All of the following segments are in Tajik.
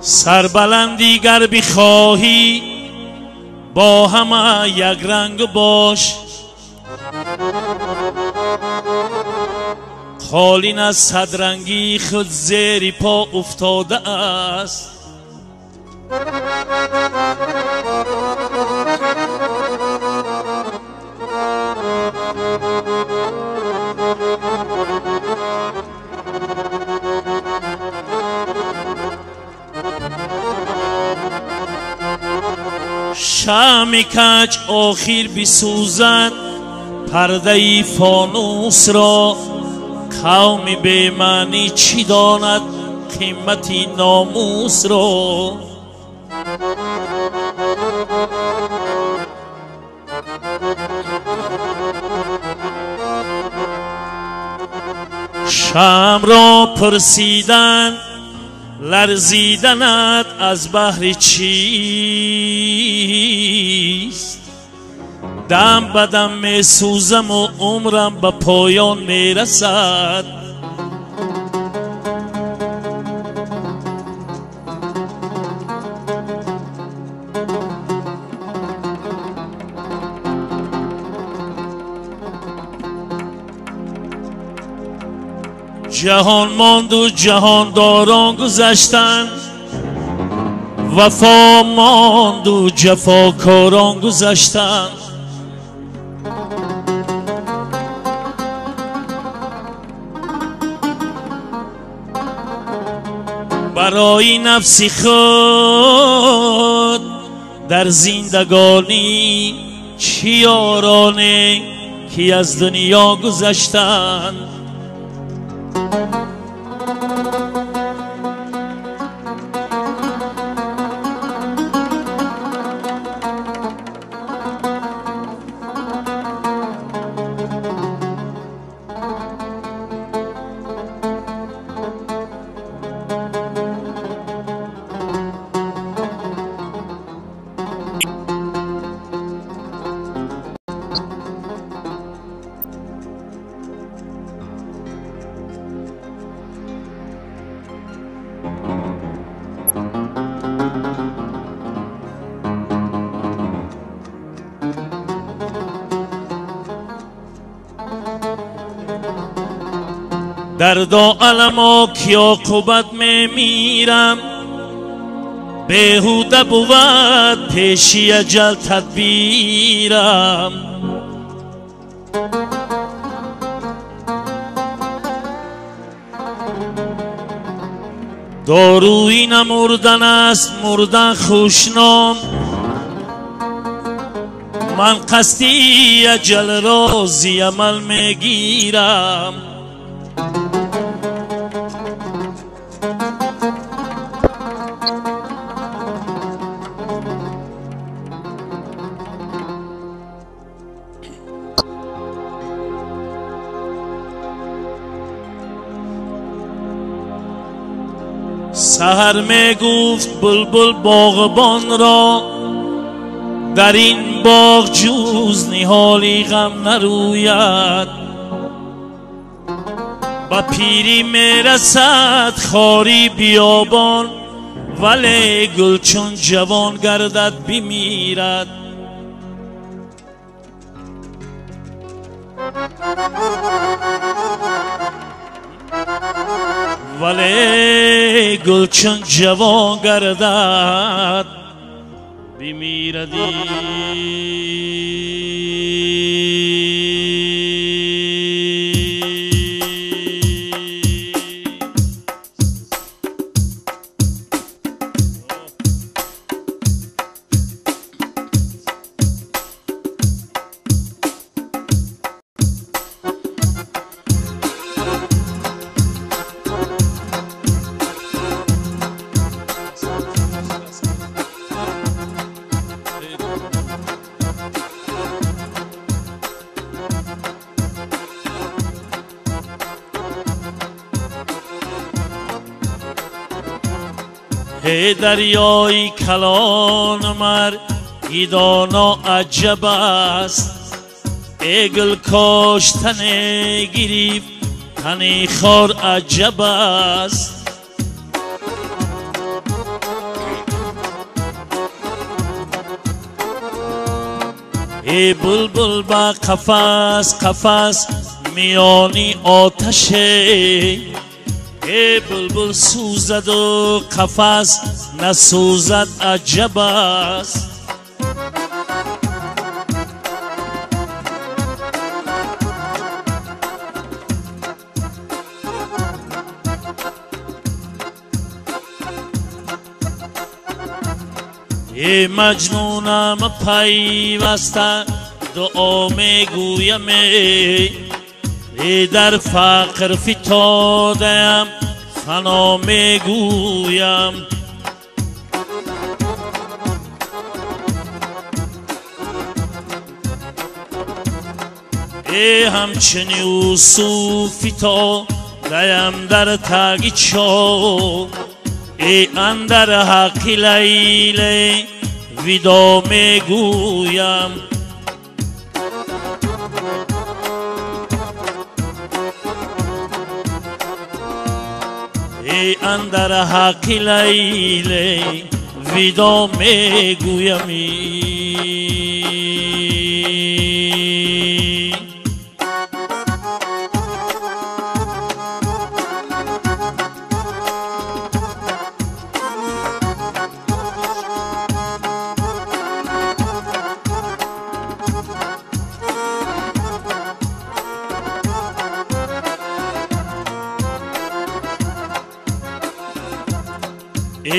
Сарбаландӣ гар бихоҳӣ бо ҳама якранг бош. Қолин аз садрангии худ зери по уфтодааст. Шамъи каҷ охир бисӯзад пардаи фонусро. Қавми бемаънӣ чӣ донад қимати номусро. Шамъро пурсидан ларзиданат аз баҳри чист? Дам ба дам месӯзаму умрам ба поён мерасад. Ҷаҳон монду ҷаҳондорон гузаштанд, вафо монду ҷафокорон гузаштанд. Барои нафси худ дар зиндагонӣ чӣ ёроне ки аз дунё гузаштанд. Дардо аламо ки оқубат мемирам, беҳуда бувад пеши аҷал тадбирам. Доруи намурдан аст мурдан хушном, ман қасди аҷалро зи амал мегирам. Саҳар мегуфт булбул боғбонро, дар ин боғ ҷуз ниҳоли ғам нарӯяд. Ба пирӣ мерасад хори биёбон, вале гул чун ҷавон гардад бимирад. Вале гул чун ҷавон гардад бимиради. Эй дарёи калон мар гидоно аҷаб аст, эй гул коштане гирифт тани хор аҷаб аст. эй булбул ба қафас қафас миёни оташе эй булбул сӯзаду қафас насӯзад аҷаб аст эй маҷнунам пайваста дуо мегӯям эй дар фақр фитодаям фано мегӯям эй ҳамчун Юсуф фитодаям дар таги чоҳ эй андар ҳаққи Лайле видо мегӯям эй андар ҳаққи Лайле видо мегӯям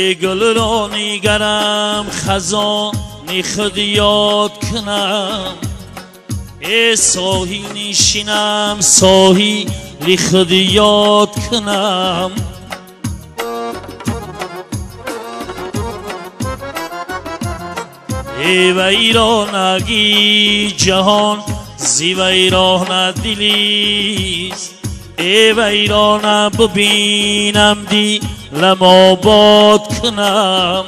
эй гулро нигарам хазони худ ёд кунам эй соҳил нишинам соҳили худ ёд кунам эй вайронагии ҷаҳон зи вайрона дилист эй вайрона бибинам дилам обод кунам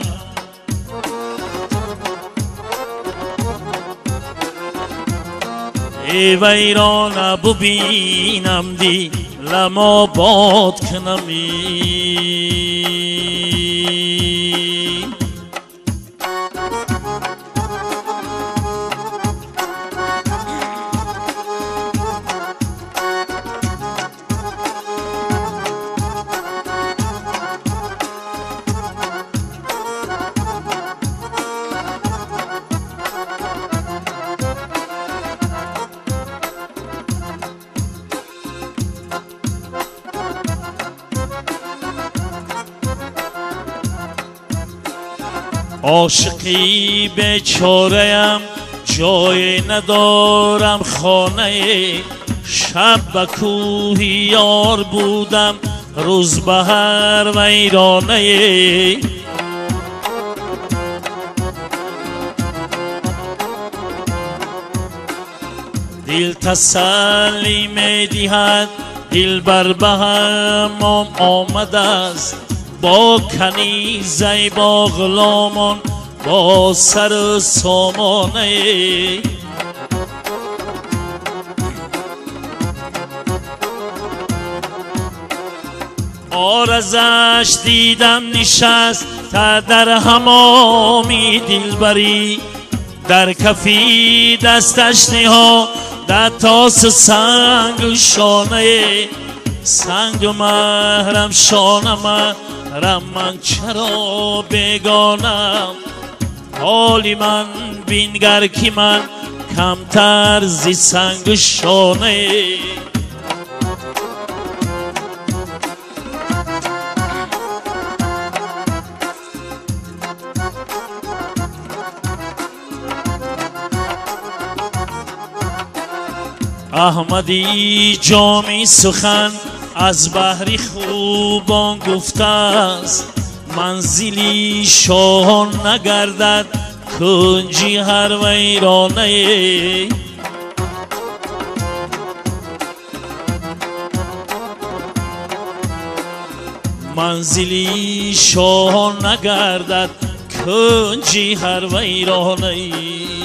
эй вайрона бибинам дилам обод кунам ошиқи бечораям ҷое надорам хонае шаб ба кӯҳи ёр будам рӯз ба ҳар вайронае дил тасаллӣ медиҳад дилбар ба ҳамом омадааст бо канизай бо ғуломон бо сару сомонае оразаш дидам нишаст та дар ҳамоми дилбарӣ дар кафи дасташ ниҳода тосу сангу шонае сангу маҳрам шона маҳрам ман чаро бегонам ҳоли ман бингар ки ман камтар зи сангу шонае Аҳмади ҷоми сухан аз баҳри хубон гуфтааст манзили шоҳон нагардад кунҷи ҳар вайронае манзили шоҳон нагардад кунҷи ҳар вайронае.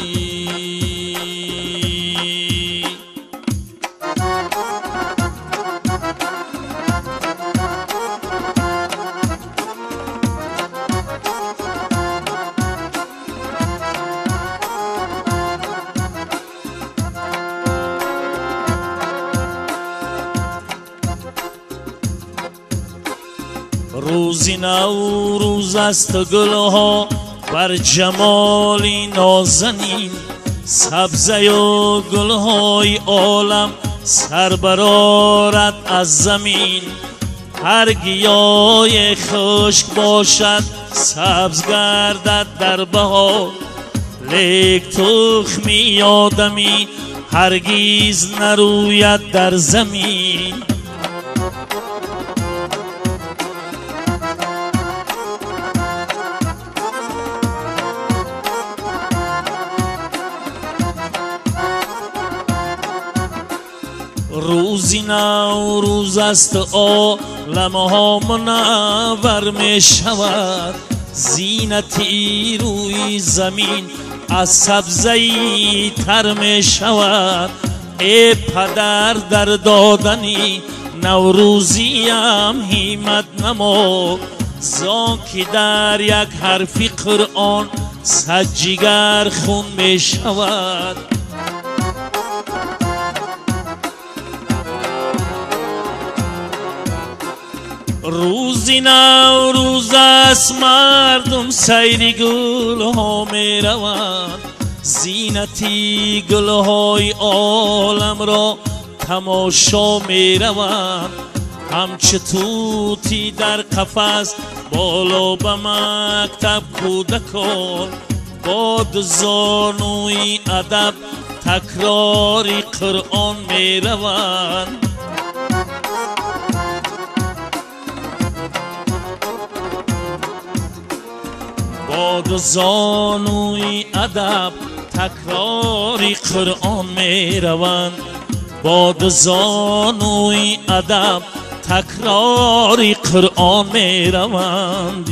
Рӯзи Наврӯз аст, гулҳо бар ҷамоли нозанин, сабзаю гулҳои олам сар барорад аз замин. Ҳар гиёе хушк бошад, сабз гардад дар баҳор, лек тухми одамӣ ҳаргиз нарӯяд дар замин. Рӯзи Наврӯз аст, оламҳо мунаввар мешавад, зинати рӯи замин аз сабзаи тар мешавад. Э падар, дар додани наврӯзиям ҳиммат намо, зон ки дар як ҳарфи Қуръон сад ҷигар хун мешавад. Рӯзи Наврӯз аст, мардум сайри гулҳо мераванд, зинати гулҳои оламро тамошо мераванд. Ҳамчу тӯтӣ дар қафас боло ба мактаб кӯдакон, бо дузонӯи адаб такрори Қуръон мераванд. Бо дузонӯи адаб такрори Қуръон мераванд. Бо дузонӯи адаб такрори Қуръон мераванд.